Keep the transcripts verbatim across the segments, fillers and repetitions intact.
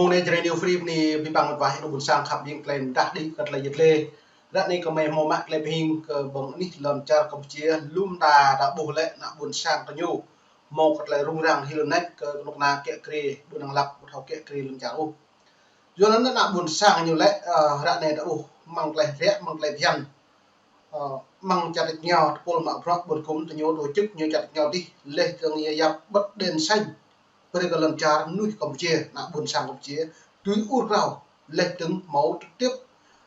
Mơ̆ng anai Jrai New Free anai ƀing ƀăng mĕt wa ƀing ƀôn sang khăp ƀing tơlơi mơdah đĭ kơ tơlơi yet lĕ. Ră anai kơmơi hmâo mă tơlơi pơhing kơ ƀơ̆ng anih lŏn čar Kampuchia lŏm ta ta ƀuh lĕ ană ƀôn sang kơ ñu hmâo kơ tơlơi rŭng răng hil net kơ kơnuk kơna kiă kriê ƀu năng lăp ƀu thâo kiă kriê lŏn čar ôh. Yua anŭn ană ƀôn sang ñu lĕ, ơ, ră anai ta ƀuh mơ̆ng tơlơi hơdră mơ̆ng tơlơi phiăn. Ơ, mơ̆ng čar tač rơngiao tơpul mă bruă ƀôn kŭm tơ ñu tổ chức ñu čar tač rơngiao dih leh tơ̆ng ñu yap bật đèn xanh. Brơi kơ lŏn čar mơnuih Kampuchia, ană ƀôn sang Kampuchia, tui ur krao, leh tơ̆ng hmâo trực tiếp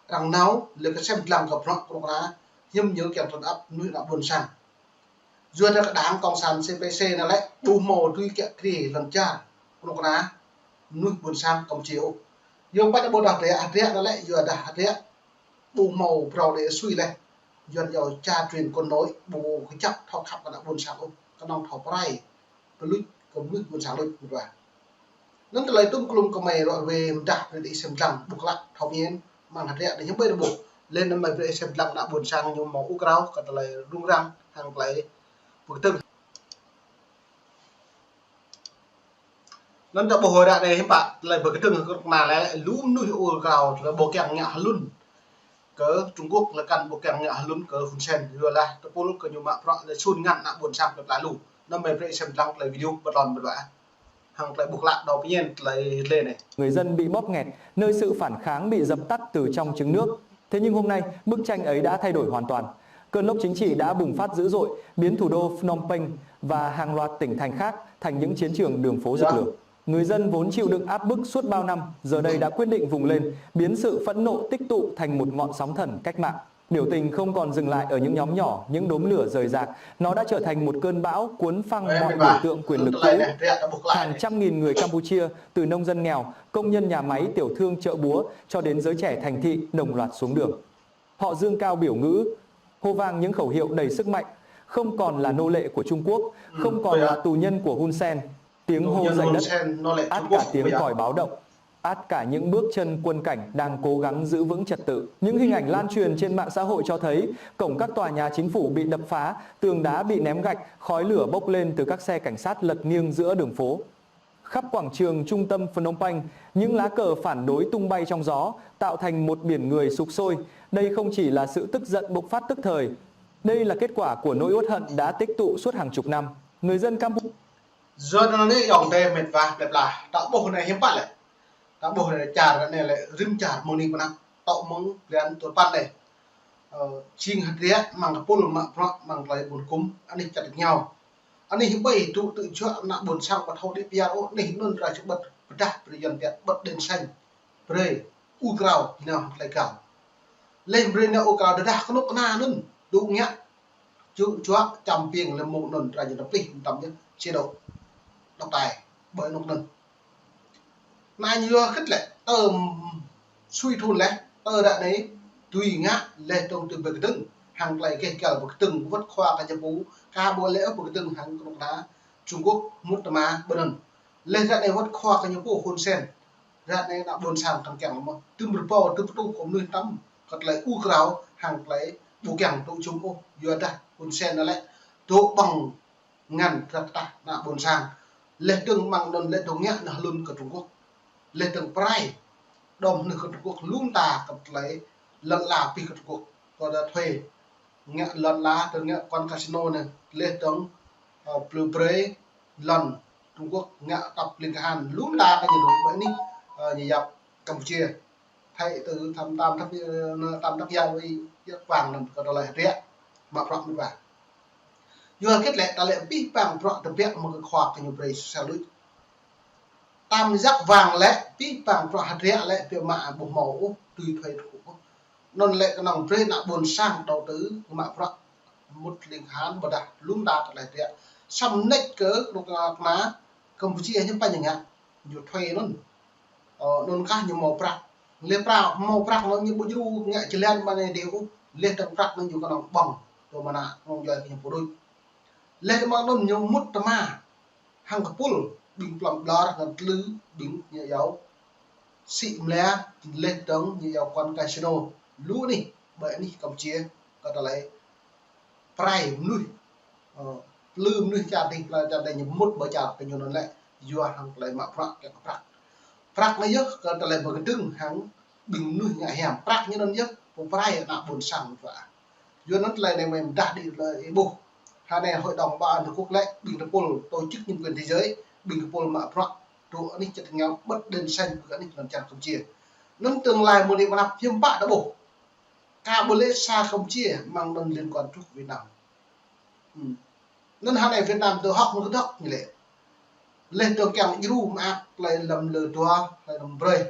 arăng nao, leh kơsem dlăng kơ bruă kơnuk kơna, hiư̆m ñu kiăng trăn ăp mơnuih ană ƀôn sang. Yua dah kơ đảng cộng sản C P C anŭn lĕ, ƀu hmâo tui kiă kriê lŏn čar kơnuk kơna, mơnuih ƀôn sang Kampuchia ôh. Yua ƀai ta ƀuh dah hơdră, hơdră anŭn lĕ, yua dah hơdră ƀu hmâo phrâo đe sui leh. Yuan yua cha truyền con nối ƀu kơjăp thâo khăp kơ ană ƀôn sang ôh, kơnơ̆ng thâo pơrai pơluč kơ mơnuih ƀôn sang luč mơ̆t wa. Anŭn tơlơi tŭm klum kơmơi ră ruai mơdah brơi ih sem dlăng ƀuh klă thâo mơñen mơ̆ng hơdră anai hiư̆m ƀai ta ƀuh. Leh anŭn mơi brơi ih sem dlăng ană ƀôn sang ñu hmâo ur krao kơ tơlơi rŭng răng hăng tơlơi pơkơtơ̆ng. Anŭn ta ƀuh ră anai hiư̆m pă tơlơi pơkơtơ̆ng kơnuk kơna lĕ lu mơnuih ur krao tơlơi ƀu kiăng ngă hlŭn kơ Trung Quốc leh kăn ƀu kiăng ngă hlŭn kơ Hun Sen yua lah tơpul kơ ñu mă bruă leh sun ngăn ană ƀôn sang kơ tơlơi lu. Anŭn mơi brơi sem dlăng tơlơi video bơtlon bơtlon hăng tơlơi ƀuh klă đao pơñen tơlơi lĕ anai. Người dân bị bóp nghẹt, nơi sự phản kháng bị dập tắt từ trong trứng nước. Thế nhưng hôm nay, bức tranh ấy đã thay đổi hoàn toàn. Cơn lốc chính trị đã bùng phát dữ dội, biến thủ đô Phnom Penh và hàng loạt tỉnh thành khác thành những chiến trường đường phố rực lửa. Người dân vốn chịu đựng áp bức suốt bao năm, giờ đây đã quyết định vùng lên, biến sự phẫn nộ tích tụ thành một ngọn sóng thần cách mạng. Biểu tình không còn dừng lại ở những nhóm nhỏ, những đốm lửa rời rạc, nó đã trở thành một cơn bão cuốn phăng mọi biểu tượng quyền lực cũ. Hàng trăm nghìn người Campuchia, từ nông dân nghèo, công nhân nhà máy, tiểu thương chợ búa, cho đến giới trẻ thành thị đồng loạt xuống đường. Họ dương cao biểu ngữ, hô vang những khẩu hiệu đầy sức mạnh, không còn là nô lệ của Trung Quốc, không còn là tù nhân của Hun Sen. Tiếng hô dậy đất, át cả tiếng còi báo động, át cả những bước chân quân cảnh đang cố gắng giữ vững trật tự. Những hình ảnh lan truyền trên mạng xã hội cho thấy cổng các tòa nhà chính phủ bị đập phá, tường đá bị ném gạch, khói lửa bốc lên từ các xe cảnh sát lật nghiêng giữa đường phố. Khắp quảng trường trung tâm Phnom Penh, những lá cờ phản đối tung bay trong gió, tạo thành một biển người sục sôi. Đây không chỉ là sự tức giận bộc phát tức thời, đây là kết quả của nỗi uất hận đã tích tụ suốt hàng chục năm. Người dân Campuchia Yua anŭn anai ayŏng adơi mĕt wa plơi pla, ta ƀuh anai hiư̆m pă lĕ. Ta ƀuh anai čar anai lĕ rĭm čar mơ̆ng anai pơ anăp, tŏ mơ̆ng blan tal păn anai. Ơ, jing hơdră mơ̆ng kơpul mă bruă mơ̆ng tơlơi ƀôn kŭm, anih čar tač rơngiao. Anih hiư̆m ƀai tŭ tơjuă ană ƀôn sang ƀu thâo đĭ pơyar ôh, anih anŭn rai čơbơ̆t pơdah brơi Yuan pia bật đèn xanh. Brơi ur krao, nao tơlơi gao. Leh brơi nao ur krao tơdah kơnuk kơna anŭn, tŭ ngă čŭ čuă čăm piêng leh mơ̆ng anŭn rai ñu tơplih tơm yơh, chế độ độc tài ƀơi anŭn anŭn. Anai ñu yua hơget lĕ, tơm sui thun leh, tơ ră anai, tui ngă leh tơ̆ng tui pơkơtơ̆ng, hăng tơlơi keh kăl pơkơtơ̆ng, wơ̆t khua kơ ñu pô, ka ƀu leh ôh pơkơtơ̆ng hăng kơnuk kơna Trung Quốc mŭt tơma ƀơi anŭn. Leh ră anai wơ̆t khua kơ ñu pô Hun Sen. Ră anai ană ƀôn sang kăn kiăng mơ̆. Tơm rơbâo, tơm pơtŭ kơ mơnuih tơm, kơ tơlơi ur krao, hăng tơlơi ƀu kiăng tŭ jum ôh, yua dah Hun Sen anŭn lĕ, dŏ ƀơ̆ng ngăn tơdah ană ƀôn sang. Leh tơ̆ng mơ̆ng anŭn lĕ dŏ ngă nao hlŭn kơ Trung Quốc. Leh tơ̆ng pơrai đom mơnuih kơ Trung Quốc, lŏm ta kơ tơlơi lŏn ala pih kơ Trung Quốc. Kơ tơlơi thuê ngă lŏn ala, tơ̆ng ngă quán casino anai. Leh tơ̆ng, ơ, plư brơi lŏn Trung Quốc ngă tap ling kahan, lŏm ta kơ ñu dŏ ƀơi anih, ơ, ñu yap Campuchia. Thái tử Tam, Tam Đắc, ơ, Tam Đắc Gia với Yă Vàng anŭn kơ tơlơi hơdră mă bruă mĕt wa. Yua hơget lĕ, ta lĕ pih pang bruă tơbiă mơ̆ng kơ khua kơ ñu brơi sel luč. Tam Đắc Vàng lĕ, pih pang bruă hơdră lĕ, biă mă ƀu hmâo ôh, tui thuê Trung Quốc ôh. Anŭn lĕ kơnơ̆ng brơi ană ƀôn sang đầu tư mă bruă mŭt ling kahan ƀôdah lŏm ta tơlơi hơdră. Samơ̆ nĕč kơ kơnuk kơna Campuchia ñu pơñing ngă, ñu thuê anŭn. Ơ, anŭn kah ñu hmâo prăk. Leh prăk, hmâo prăk anŭn ñu ƀu djru ngă jơlan mơ̆ng anai dih ôh. Leh tơ̆ng prăk anŭn ñu kơnơ̆ng ƀơ̆ng. Tơ mơ̆n anŭn yua kơ ñu pơđuč. Leh tơ̆ng mơ̆ng anŭn ñu mŭt tơma. Hăng kơpul, ƀing plŏm ƀlŏr, hăng tlư, ƀing ñu yua. Sĭ mlĕ, leh tơ̆ng ñu yua quán casino. Lu anih, ƀơi anih Campuchia, kơ tơlơi pơrai mơnuih. Ơ, plư mơnuih čar dih, plư čar dih ñu mŭt ƀơi čar kơ ñu anŭn lĕ, yua hăng tơlơi mă bruă kiăng kơ prăk. Prăk anai yơh kơ tơlơi pơkơdơ̆ng hăng ƀing mơnuih ngă hiam. Prăk ñu anŭn yơh pơprai ană ƀôn sang wa. Yua anŭn tơlơi anai mơ̆ mơdah đĭ tơlơi ih ƀuh. Hơnai Hội đồng Bảo an Liên Hợp Quốc lĕ ƀing tơpul tổ chức nhân quyền thế giới, ƀing tơpul mă bruă tŭ anih čơt ngă bật đèn xanh kơ anih lŏn čar Campuchia. Anŭn tương lai mơ̆ng anai pơ anăp hiư̆m pă ta ƀuh. Ka ƀu lĕ sa Campuchia mơ̆ng anŭn liên quan truh Việt Nam. Anŭn hơnai Việt Nam tơ hŏk mơ̆ kơdŏk ñu lĕ. Leh dơ̆ng kiăng djru mơak tơlơi lăm lơ dua, tơlơi lăm brơi.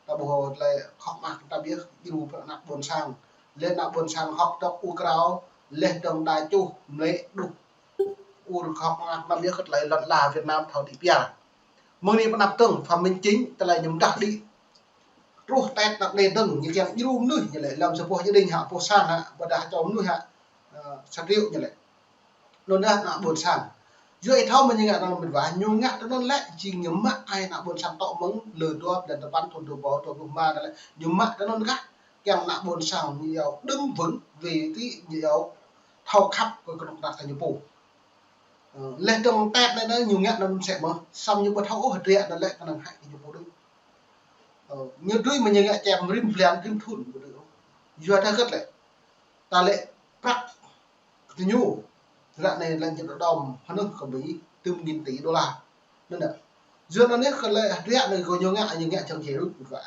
Ta ƀuh tơlơi hŏk mơak ta ƀiă djru pơ ană ƀôn sang. Leh ană ƀôn sang hŏk dŏ ur krao, leh dơ̆ng đa čuh mlĕ đuh. Ur hŏk mơak ta ƀiă kơ tơlơi lŏn ala Việt Nam thâo đĭ piar. Mơ̆ng anai pơ anăp dơ̆ng, Phạm Minh Chính, tơlơi ñu mơdah đĭ. Truh Tết anăp anai dơ̆ng, ñu kiăng djru mơnuih, ñu lĕ lăm sa boh gia đình hă, boh sang hă, ƀôdah čô mơnuih hă, ơ, sa triệu ñu lĕ. Anŭn yơh ană ƀôn sang. Yua ih thâo mơ̆ ñu ngă tơ anŭn mĕt wa, ñu ngă tơ anŭn lĕ, jing ñu mă ai ană ƀôn sang tŏ mơ̆ng, lơ dua, blan tơpăn, thŭn dua rơbâo dua pluh rơma anŭn lĕ, ñu mă tơ anŭn kah, kiăng ană ƀôn sang ñu yua đứng vững, vì tí ñu yua thâo khăp kơ kơnuk kơna kơ ñu pô. Ơ, leh dơ̆ng Tết anai anai ñu ngă anŭn mơsĕ mơ̆, samơ̆ ñu ƀu thâo ôh hơdră anŭn lĕ kơnơ̆ng hăi ñu pô đôč. Ơ, ñu dưi mơ̆ ñu ngă čem rĭm blan rĭm thŭn ƀu dưi ôh. Yua dah hơget lĕ. Ta lĕ prăk kơ ñu. Ră anai lĕ ñu đŏm hơnơ̆ng kơ ƀing tơm nghìn tỷ đô la. Anŭn yơh. Yua anŭn yơh kơ lĕ hơdră anai kơ ñu ngă, ñu ngă čang čê rut ƀu wa.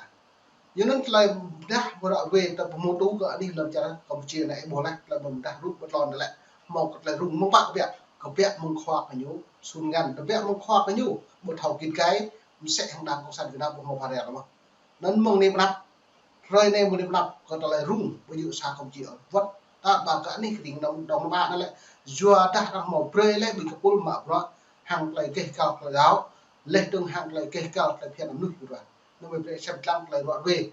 Yua anŭn tơlơi mơdah ƀu ră wê ta pơhmutu kơ anih lŏn čar Campuchia anai ih ƀuh leh, tơlơi mơdah rut ƀu tlôn leh. Hmâo kơ tơlơi rŭng mơ̆ng pă kơ biă, kơ biă mơ̆ng khua kơ ñu, sun ngăn, kơ biă mơ̆ng khua kơ ñu, ƀu thâo git gai, mơsĕ hăng đảng cộng sản Việt Nam ƀu hmâo phara lĕ mơ̆. Anŭn mơ̆ng anai pơ anăp, hrơi anai mơ̆ng anai pơ anăp, kơ tơlơi rŭng, ƀu djơ̆ sa Campuchia, wơ̆t, ta ƀă kơ anih kơđing dŏng, dŏng mă anŭn lĕ, yua dah arăng hmâo brơi leh ƀing tơpul mă bruă, hăng tơlơi gêh gal tơlơi gao, leh dơ̆ng hăng tơlơi gêh gal tơlơi phiăn mơnuih ƀu wa. Anŭn mơ̆ brơi sem lăng tơlơi ruă ruê.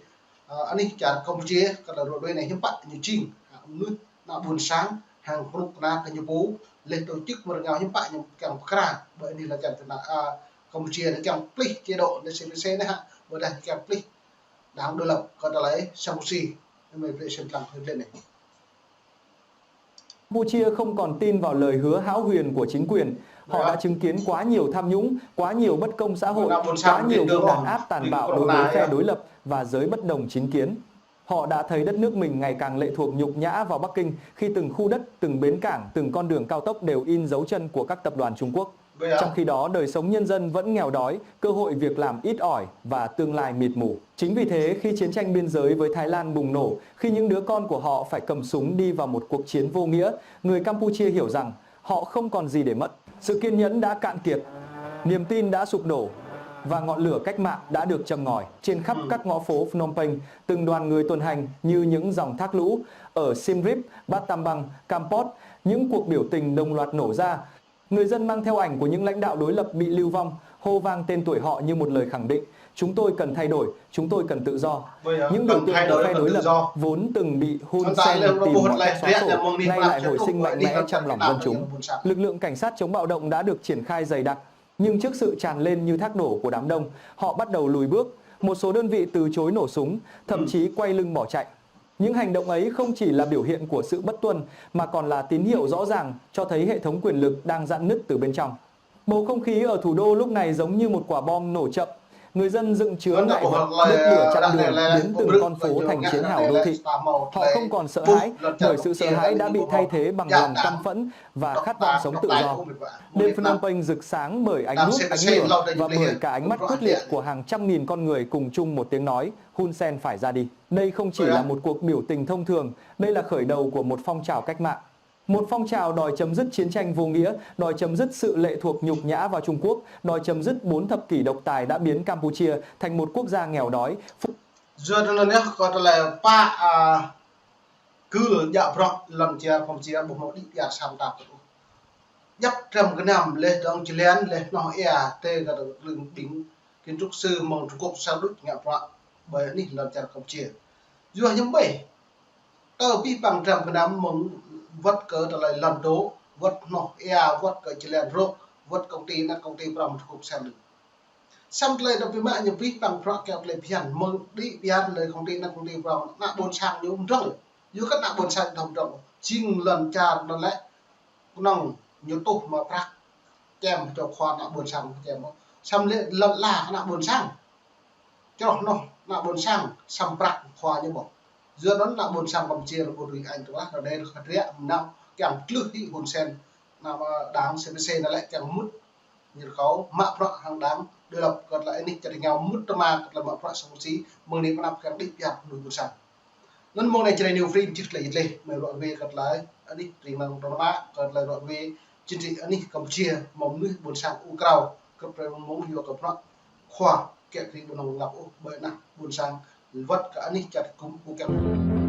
Ơ, anih čar Campuchia, kơ tơlơi ruă ruê anai hiư̆m pă ñu jing, hă, mơnuih, ană ƀôn sang, hăng kơnuk kơna kơ ñu pô, leh tổ chức mơ̆ rơngao hiư̆m pă ñu kiăng pơkra, ƀơi anih lŏn čar tơnah, ơ, Campuchia anai kiăng plih chế độ anai C P C anai hă, ƀôdah kiăng plih đảng đối lập kơ tơlơi sang Campuchia, anŭn mơ̆ brơi sem lăng hơi plih anai. Campuchia không còn tin vào lời hứa hão huyền của chính quyền. Họ đã chứng kiến quá nhiều tham nhũng, quá nhiều bất công xã hội, quá nhiều vụ đàn áp tàn bạo đối với phe đối lập và giới bất đồng chính kiến. Họ đã thấy đất nước mình ngày càng lệ thuộc nhục nhã vào Bắc Kinh khi từng khu đất, từng bến cảng, từng con đường cao tốc đều in dấu chân của các tập đoàn Trung Quốc. Trong khi đó, đời sống nhân dân vẫn nghèo đói, cơ hội việc làm ít ỏi và tương lai mịt mù. Chính vì thế, khi chiến tranh biên giới với Thái Lan bùng nổ, khi những đứa con của họ phải cầm súng đi vào một cuộc chiến vô nghĩa, người Campuchia hiểu rằng họ không còn gì để mất. Sự kiên nhẫn đã cạn kiệt, niềm tin đã sụp đổ và ngọn lửa cách mạng đã được châm ngòi. Trên khắp các ngõ phố Phnom Penh, từng đoàn người tuần hành như những dòng thác lũ. Ở Siem Reap, Battambang, Kampot, những cuộc biểu tình đồng loạt nổ ra. Người dân mang theo ảnh của những lãnh đạo đối lập bị lưu vong, hô vang tên tuổi họ như một lời khẳng định: "Chúng tôi cần thay đổi, chúng tôi cần tự do." Những biểu tượng của phe đối lập vốn từng bị Hun Sen tìm mọi cách xóa sổ, nay lại hồi sinh mạnh mẽ trong lòng dân chúng. Lực lượng cảnh sát chống bạo động đã được triển khai dày đặc, nhưng trước sự tràn lên như thác đổ của đám đông, họ bắt đầu lùi bước. Một số đơn vị từ chối nổ súng, thậm chí quay lưng bỏ chạy. Những hành động ấy không chỉ là biểu hiện của sự bất tuân mà còn là tín hiệu rõ ràng cho thấy hệ thống quyền lực đang rạn nứt từ bên trong. Bầu không khí ở thủ đô lúc này giống như một quả bom nổ chậm. Người dân dựng chướng ngại vật, đốt lửa chặn đường, biến từng con phố thành chiến hào đô thị. Họ không còn sợ hãi, bởi sự sợ hãi đã bị thay thế bằng lòng căm phẫn và khát vọng sống tự do. Đêm Phnom Penh rực sáng bởi ánh đuốc, ánh lửa và bởi cả ánh mắt quyết liệt của hàng trăm nghìn con người cùng chung một tiếng nói: "Hun Sen phải ra đi." Đây không chỉ là một cuộc biểu tình thông thường, đây là khởi đầu của một phong trào cách mạng. Một phong trào đòi chấm dứt chiến tranh vô nghĩa, đòi chấm dứt sự lệ thuộc nhục nhã vào Trung Quốc, đòi chấm dứt bốn thập kỷ độc tài đã biến Campuchia thành một quốc gia nghèo đói. Yua anŭn yơh kơ tơlơi pă, a, kơ djă bruă lŏn čar Campuchia ƀu hmâo đĭ piar sa mơta pơ ôh. Djŏp trăm gơnam leh dơ̆ng jơlan leh hnoh ia tơ kơ tơlơi ƀing kiến trúc sư mơ̆ng Trung Quốc sang đôč ngă bruă ƀơi anih lŏn čar Campuchia. Yua hiư̆m pă? Tơ abih bang trăm gơnam mơ̆ng wơ̆t kơ tơlơi lŏn dŏ, wơ̆t hnoh ia, wơ̆t kơ jơlan rŏk, wơ̆t công ty anŭn công ty prŏng Trung Quốc sang đôč. Samơ̆ tơlơi dŏ pơmă ñu abih bang bruă kiăng tơlơi phiăn mơ̆ng đĭ piar leh công ty anŭn công ty prŏng, ană ƀôn sang ñu mơdrŏng. Yua kơ ană ƀôn sang thâo mơdrŏng. Jing lŏn čar anŭn lĕ kơnơ̆ng ñu tuh mă prăk čem čô khua ană ƀôn sang čem. Samơ̆ lĕ lŏn ala ană ƀôn sang. čroh noh ană ƀôn sang săm prăk khua ñu ƀôh. Yua anŭn ană ƀôn sang Campuchia lĕ ƀu dưi añ tơlah, ră anai rơkâo rơkâo mơnă kiăng tlưh hĭ Hun Sen, ană đảng C P C anŭn lĕ kiăng mŭt ñu rơkâo mă bruă hăng đảng đối lập kơ tơlơi anih čar ñu mŭt tơma kơ tơlơi mă bruă sang Russia, mơ̆ng anai pơ anăp kiăng đĭ pioh mơnuih ƀôn sang. Anŭn mơ̆ng anai Jrai New Free čih tơlơi yit leh, mơi ruă wê kơ tơlơi anih ring năng rơma kơ tơlơi ruă wê chính trị anih Campuchia, mơ̆ng mơnuih ƀôn sang ur krao, kơ pre mơ̆ng yua kơ bruă khua kiăng kri ƀu năng lăp ôh ƀơi anăp ƀôn sang, wăt kơ anih čar gŭm ƀu kiăng.